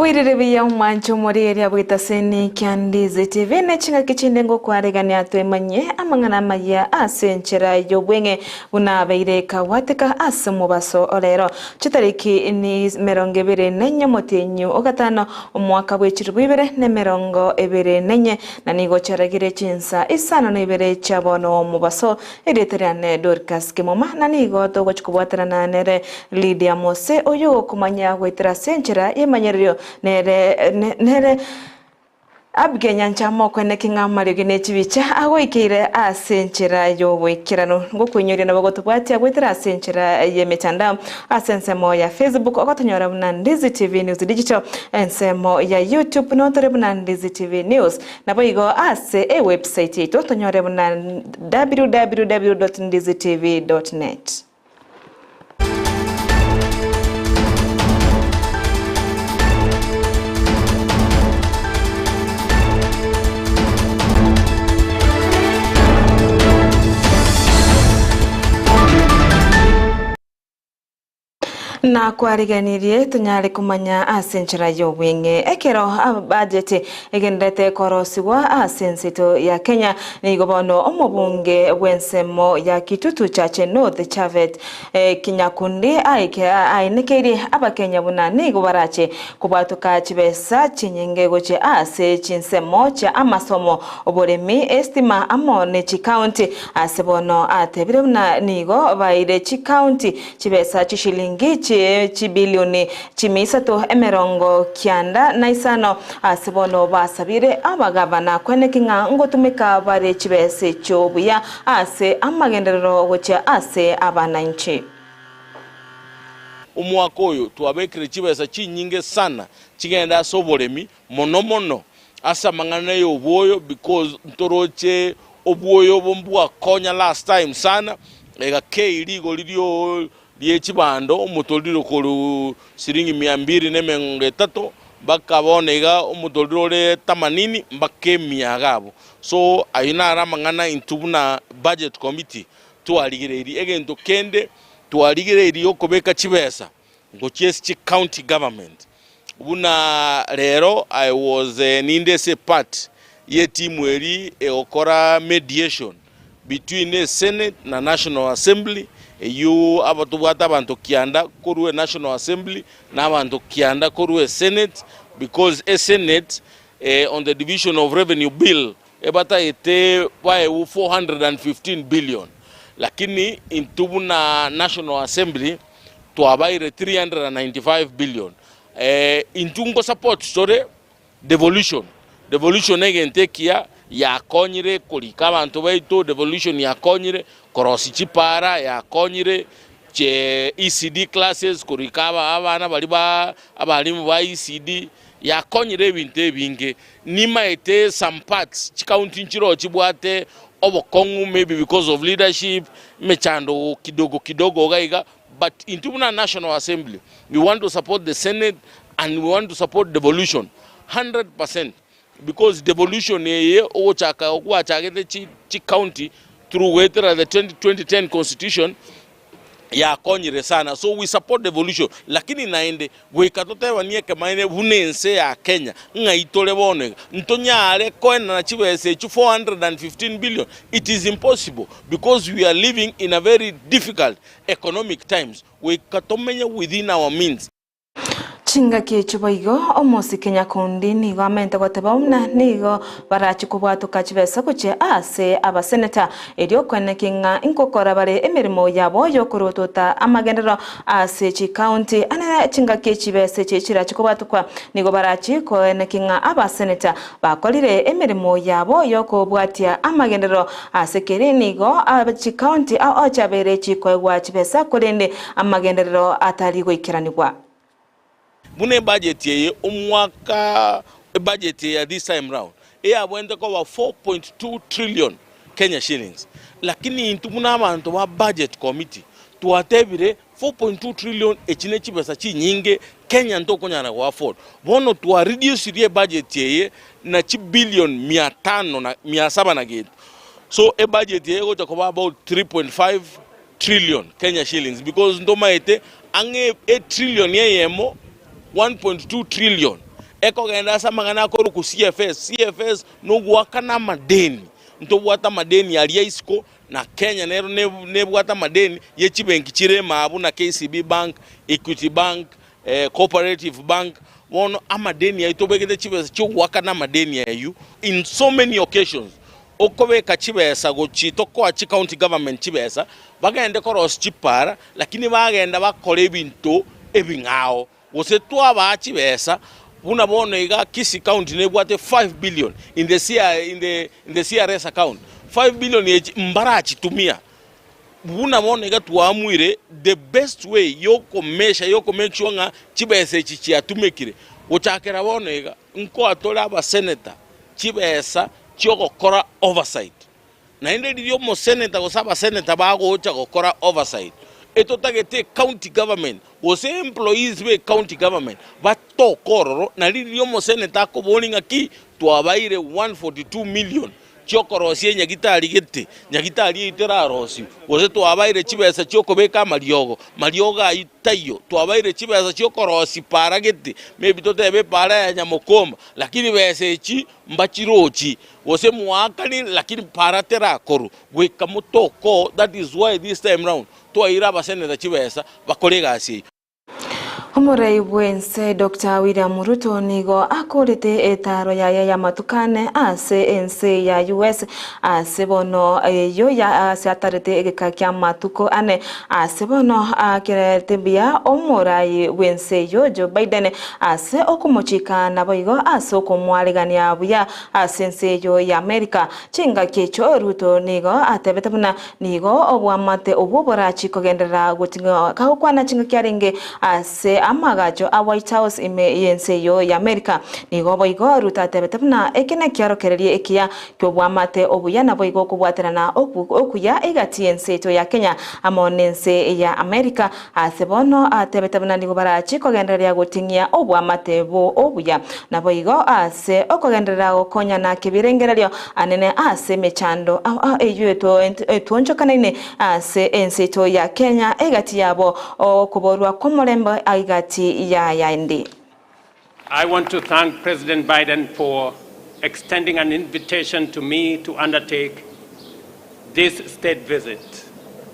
Bwairire buya omwancho omorigereria bw'etaseni kia Ndizi TV ne chingaki chinde ngokwaregania twemanyie amang'ana amayia ase enchera y'obweng'e buna abeire kagwateka ase omobaso orero chitariki ni emerongo ebere nenye omotienyi ogatano omwaka bwe chilifu ibere na emerongo ebere nenye na nigo chiaragire chinsa isano na ibere chia bono omobaso Erieta riane Dorcas Kemuma, na nigo togochia kobwatanana nere Lydia Mose, oyio ogokomanya goetera ase enchera y'emanyererio nere nere Abigail Nyancha mokoeneki ng'a amariogi ne chibicha agoikeire ase enchera y'oboikeranu. Ngokoinyoria nabo gotobwatia goetera ase enchera y'emetandao ase ensemo ya Facebook ogotonyora buna Ndizi TV News Digital, ensemo ya YouTube notore buna Ndizi TV News. Naboigo ase ewebsite yaito tonyore buna www.ndizitv.net. Nakwariganirie tonyare komanya ase enchera y'obweng'e ekero budget egendererete korosigwa ase enseto ya Kenya. Nigo bono omobunge bw'ensemo ya Kitutu Chache North Chavet Kinyakundi aenekeirie abakenya buna nigo barache kobwatoka chibesa chinyinge gochia ase chinsemo chia amasomo, oboremi, estima amo ne chikaunti. Ase bono atebire buna nigo baeire chikaunti Chibesa chishilingi chie chibilioni chimia isato emerongo kianda na isano. Ase bono basabire abagavana kweneki ng'a ngotumeka bare chibesa echio buya ase amagenderero gochia ase abananchi. Omwaka oyo twabekire chibesa chinyinge sana chigende ase oboremi mono mono ase amang'ana y'obwoyo because ntoroche obwoyo obo mbwakonya last time sana, egakei rigori rio rie chibando omotoriro korwa siringi mia mbiri na emengo etato mpaka bono iga omotoriro ore tamanini mpaka emia iga abwo. So ayio naro amang'ana intwe buna budget committee twarigereirie. Egento kende twarigereirie okobeka chibesa Ngochia ase chi county government buna rero I was ninde ase part ye team eri egokora mediation between e senate na national assembly eywo aba tobwate abanto kianda korwa e national assembly na abanto kianda korwa e senate because e senate on the division of revenue bill ebatagete baegwe 415 billion lakini intwe buna national assembly twabaire 395 billion. Intwe ngo support tore devolution, devolution negento ekiya yakonyire korika abanto baito, devolution yakonyire korosia chipara, yakonyire ECD classes korika abana baria ba abalimu ba ECD, yakonyire ebinto ebinge. Nimaete some parts chikaunti nchiroo chibwate obokong'u maybe because of leadership, emechando kidogo kidogo iga iga, but intwe buna National Assembly we want to support the Senate and we want to support devolution 100% because devolution eye ogochaka gwachagete chi chikaunti through goetera the 2010 constitution yakonyire sana so we support devolution lakini naende goika totebanie ekemaene buna ense ya Kenya ng'ai tore bono iga ntonyare koenana chibesa echio 415 billion it is impossible because we are living in a very difficult economic times goika tomenye within our means. Chingaki echio boigo omosike Nyakundi nigo amente goteba buna nigo barache kobwatoka chibesa gochia aase abaseneta erio koeneki ng'a nkokora bare emeremo yabo yokorotota amagenderero ase chikaunti ane chingaki chibesa echi chirache kobwatokwa nigo barache koeneki ng'a abaseneta bakorire emeremo yabo yokobwatia amagenderero ase keri nigo chikaunti ao chiabeire chikoegwa chibesa korende amagenderero atari goikeranigwa. Buna ebudget eye omwaka ebudget eye ya this time round eyabwenerete koba 4.2 trillion Kenya shillings, lakini intwe buna abanto ba budget committee twatebire 4.2 trillion echi ne chibesa chinyinge Kenya ntokonyara go afford. Bono twa reducirie ebudget eye na chibillion mia tano na mia saba na gento. So ebudget eye egocha koba about 3.5 trillion Kenya shillings because ntomaete ang'e e trillion eyemo 1.2 trillion. Ekogenda ase amang'ana akorokwa CFS, CFS nogoakana amadeni, ntobwate amadeni aria isiko na Kenya nero nebwate amadeni ye chibenki chire ime buna KCB Bank, Equity Bank, Cooperative Bank, bono amadeni ayio tobegete chibesa chiogoakana amadeni ayio in so many occasions, okobeka chibesa gochia tokoa chi county government chibesa bagende korosia chipara lakini bagenda bakora ebinto ebing'ao. Gose twabaa chibesa, buna bono iga Kisii County nebwate 5 billion in the in the in the CRS account. 5 billion echi mbarachitumia. Buna bono iga twaamuire the best way yokomesha yoko make sure ng'a chibesa echi chiatumekire. Gochakera bono iga, nkoa tore abasenator chibesa chiogokora oversight. Naende riria omoseneta gose abaseneta bagocha gokora oversight, etotagete ecounty government gose employees be ecounty government batoke ororo, nari riria omoseneta akoboria ng'aki twabaire 142 million chiokorosia enyagitari gete, nyagitari eyio terarosiwe, gose twabaire chibesa chiokobeka amariogo, mariogo ayio taiyo, twabaire chibesa chiokorosia para gete, maybe totebe epara ya Nyamokomba, lakini besa echi mbachirochi, gose moakani lakini para terakorwa goika motoko that is why this time round twaire abaseneta chibesa bakore egasi eyio. Omorai bw'ense Doctor William Ruto nigo akorete etaaro yaye y'amatuko ane ase ense ya US ase bono eyio ya ase atarete egeka ki'amatuko ane ase bono akerete mbuya omorai bw'ense eyio Joe Biden ase okomochika naboigo ase okomwaregania buya Ase ense eyio y'Amerika, chingaki echio Ruto nigo atebete buna nigo oboamate obwo borachie kogenderera goting'wa kagokwana chingaki arenge ase amagacho a White House ime y'ense eyio y'Amerika. Nigo boigo Ruto atebete buna eke nekiorokererio ekiya ki'oboamate obuya naboigo okobwaterana okuya egati y'ense yaito ya Kenya amo nense ya Amerika. Ase bono atebete buna nigo barachie kogendereria goting'ia oboamate bo obuya, naboigo ase okogenderera gokonyana kebirengererio anene ase emechando eyio etwonchokanaine ase ense yaito ya Kenya egati yabo okoborwa kw'omorembe egati y'ayande. I want to thank President Biden for extending an invitation to me to undertake this state visit,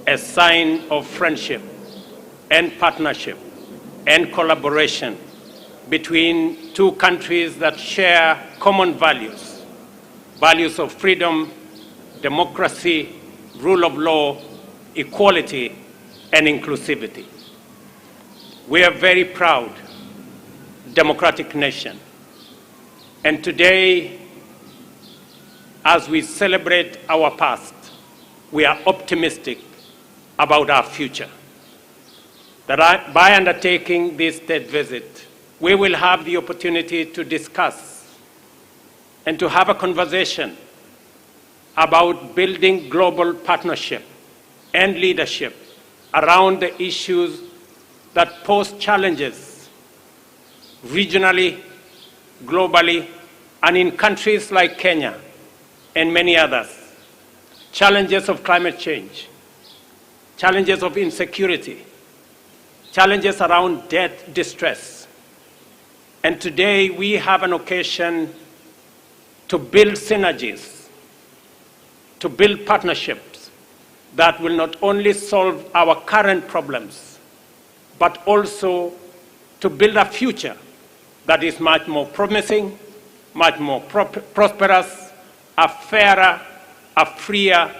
a sign of friendship and partnership and collaboration between two countries that share common values, values of freedom, democracy, rule of law, equality, and inclusivity. We are very proud democratic nation. And today, as we celebrate our past, we are optimistic about our future. That I, by undertaking this state visit, we will have the opportunity to discuss and to have a conversation about building global partnership and leadership around the issues that pose challenges regionally, globally, and in countries like Kenya and many others. Challenges of climate change, challenges of insecurity, challenges around debt distress. And today we have an occasion to build synergies, to build partnerships that will not only solve our current problems, but also to build a future that is much more promising, much more prosperous, a fairer, a freer,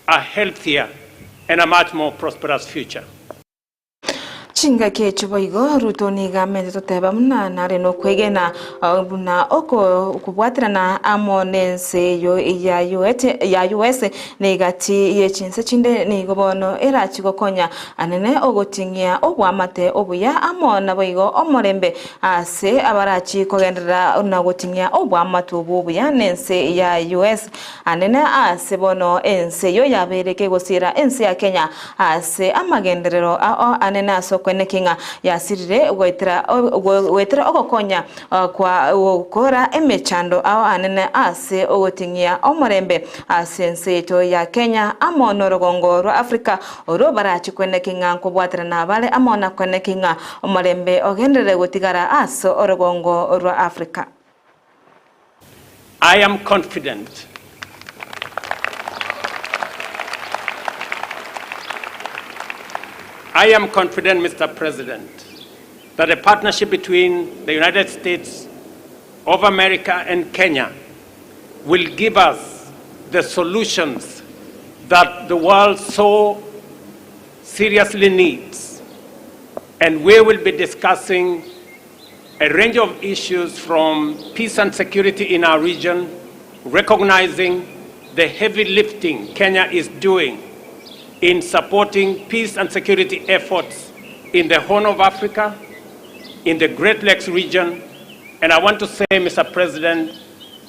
a healthier, and a much more prosperous future. Chingaki echio boigo Ruto nigo amentete toteba buna nare nokwegena buna okobwaterana amo nense eyio ya US na egati ye chinse chinde nigo bono erachie gokonya anene ogoting'ia oboamate obuya amo naboigo omorembe ase abarachie kogenderera na goting'ia oboamate obwo obuya nense ya US anene ase bono ense eyio yabeire kegosiera ense ya Kenya Ase amagenderero ao anene ase. kweneki ng'a yasirire goetera goetera ogokonya kwa gokora emechando ao anene ase ogoting'ia omorembe ase ense yaito ya Kenya amo norogongo rwa Africa orwo barache kweneki ng'a nkobwaterana bare amo na kweneki ng'a omorembe ogenderere gotigara ase orogongo rwa Africa. I am confident I am confident, Mr. President, that a partnership between the United States of America and Kenya will give us the solutions that the world so seriously needs. And we will be discussing a range of issues from peace and security in our region, recognizing the heavy lifting Kenya is doing in supporting peace and security efforts in the Horn of Africa, in the Great Lakes region. And I want to say, Mr. President,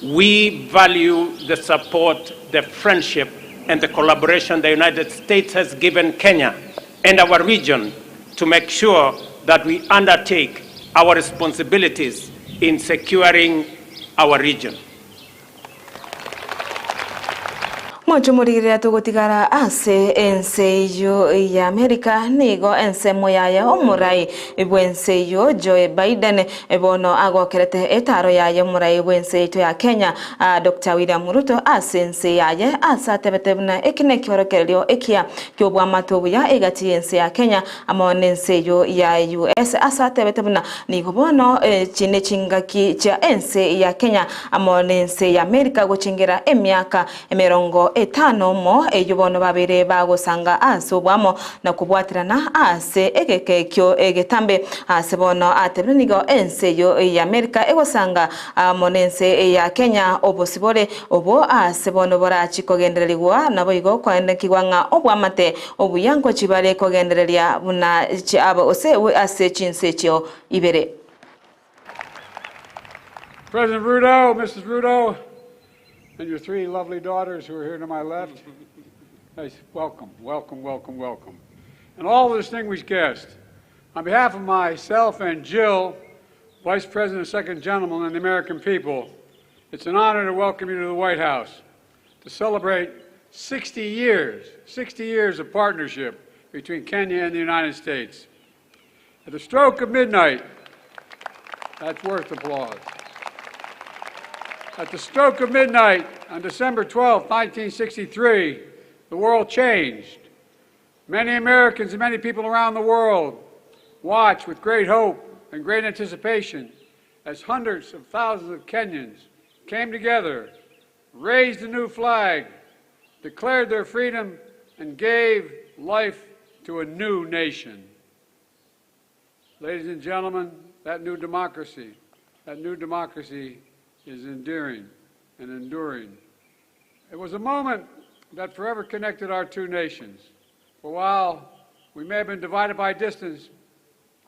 we value the support, the friendship, and the collaboration the United States has given Kenya and our region to make sure that we undertake our responsibilities in securing our region. Mwanche omorigereria togotigara ase ense eyio ya Amerika nigo ensemo yaye omorai bw'ense eyio Joe Biden bono agokerete etaro yaye omorai bw'ense yaito ya Kenya Doctor William Ruto ase ense yaye ase atebete buna eki nekiorokererio ekiya ki'obwamate obuya egati y'ense ya Kenya amo nense eyio ya US ase atebete buna nigo bono echi nechingaki chia ense ya Kenya amo nense ya Amerika gochengera emiaka emerongo etano omo eyio bono babeire bagosanga ase oboamo na kobwaterana ase egeka ekio egetambe. Ase bono atebire nigo ense eyio ya Amerika egosanga amo nense ya Kenya obosibore obo ase bono borachi kogendererigwa naboigo koenekigwa ng'a oboamate obuya ngochi bare kogendereria buna chiabo gose ase chinse echio ibere. President Ruto, Mrs. Ruto, and your three lovely daughters who are here to my left, nice, welcome, welcome, welcome, welcome. And all the distinguished guests, on behalf of myself and Jill, Vice President and Second Gentleman and the American people, it's an honor to welcome you to the White House to celebrate 60 years, 60 years of partnership between Kenya and the United States. At the stroke of midnight, that's worth applause. At the stroke of midnight on December 12, 1963, the world changed. Many Americans and many people around the world watched with great hope and great anticipation as hundreds of thousands of Kenyans came together, raised a new flag, declared their freedom, and gave life to a new nation. Ladies and gentlemen, that new democracy, that new democracy is endearing and enduring. It was a moment that forever connected our two nations. For while we may have been divided by distance,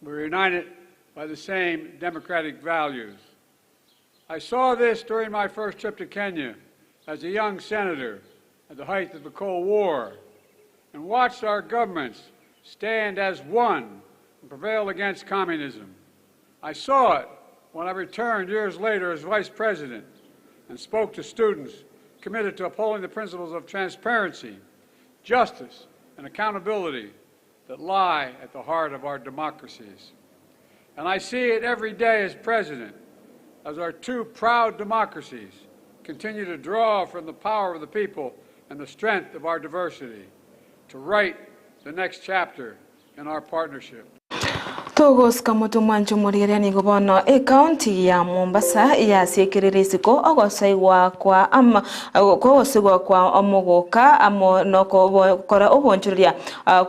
we were united by the same democratic values. I saw this during my first trip to Kenya as a young senator at the height of the Cold War and watched our governments stand as one and prevail against communism. I saw it when I returned years later as vice president and spoke to students committed to upholding the principles of transparency, justice, and accountability that lie at the heart of our democracies. And I see it every day as president, as our two proud democracies continue to draw from the power of the people and the strength of our diversity to write the next chapter in our partnership. Togosika motwe mwanche omorigereria nigo bono ecounty ya Mombasa yasiekerire isiko ogosoigwa kwa ama kogosoigwa kwa omogoka amo nokokora obonchoreria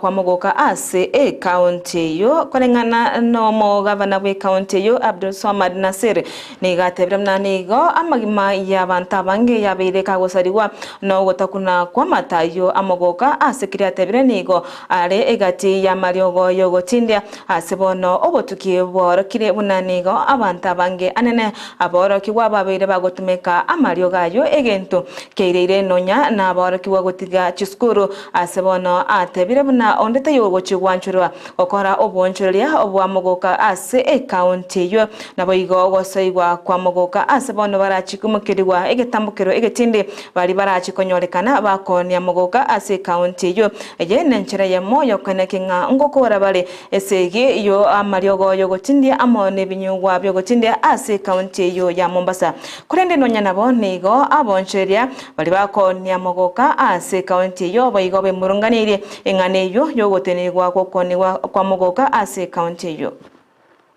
kwa mogoka ase ecounty eyio koreng'ana nomogavana bwe ecounty eyio Abdul Swamad Nasir nigo atebire buna nigo amagima y'abanto abange yabeire kagosarigwa nogotakuna kw'amatayo amogoka ase keria atebire nigo are egati y'amariogo y'ogotindia ase bono. bono obotuki bworokire buna nigo abanto abange anene aborokigwa babeire bagotumeka amariogo ayio egento keireire nonya naborokigwa gotiga chisukuru ase bono atebire buna onde taiyo ogochia gwanchorwa gokora oboonchoreria bwa mogoka ase ekaunti eyio. Naboigo ogosoigwa kwa mogoka ase bono barachie koimokerigwa egetambokero egetindi baria barachie konyorekana bakoonia mogoka ase ekaunti eyio. Eye nenchera eyemo y'okoenekia ng'a ngokora bare esegi y'amariogo y'ogotindia amo nebinyugwa bi'ogotindia ase ekaunti eyio ya Mombasa. Korende nonya nabo nigo aboonchoreria baria bakoonia mogoka ase ekaunti eyio boigo bemurunganeirie Eng'ana eyio y'ogotenenigwa gw'okoonigwa kwa mogoka ase ekaunti eyio.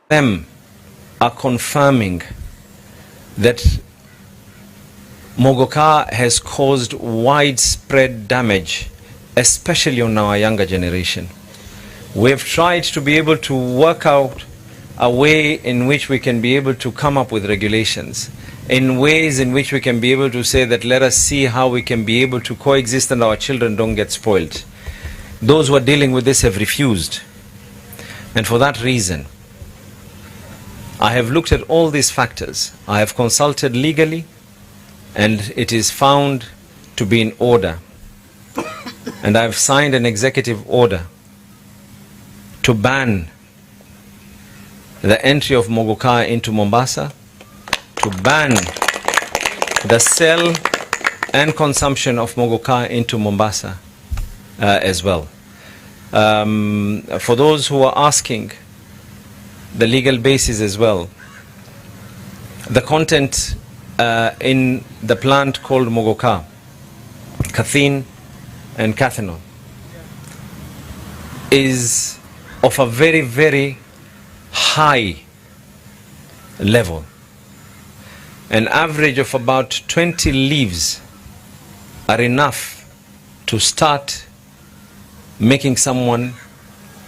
Them are confirming that Mogoka has caused widespread damage especially on our younger generation. We have tried to be able to work out a way in which we can be able to come up with regulations, in ways in which we can be able to say that let us see how we can be able to coexist and our children don't get spoiled. Those who are dealing with this have refused. And for that reason, I have looked at all these factors. I have consulted legally, and it is found to be in order. And I've signed an executive order to ban the entry of Mogoka into Mombasa, to ban the sale and consumption of Mogoka into Mombasa uh, as well. Um, for those who are asking the legal basis as well, the content uh, in the plant called Mogoka, cathine and cathinone, is of a very, very high level. An average of about 20 leaves are enough to start making someone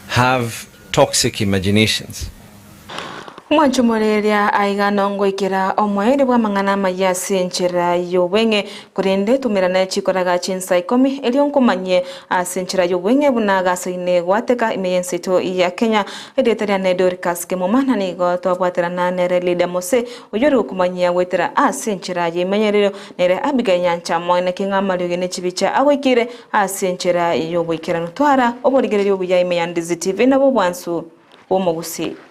have toxic imaginations. Mwanchomoreria aiga nongoikera omoerio bw'amang'ana amayia ase enchera y'obweng'e, korende tumerane chikoraga chinsa ikomi, erio nkomanyie ase enchera y'obweng'e buna agasoine gwateka ime y'ense yaito ya Kenya. Erieta riane Dorcas Kemuma, na nigo twabwaterana nere Lydia Mose, oyio ore gokomanyia goetera ase enchera y'emenyerero, nere Abigail Nyancha Moeneke ng'a amariogi ne chibicha agoikeire ase enchera y'oboikeranu. Twara oborigereria obuya ime ya Ndizi TV nabwo obwansu bw'omogusii.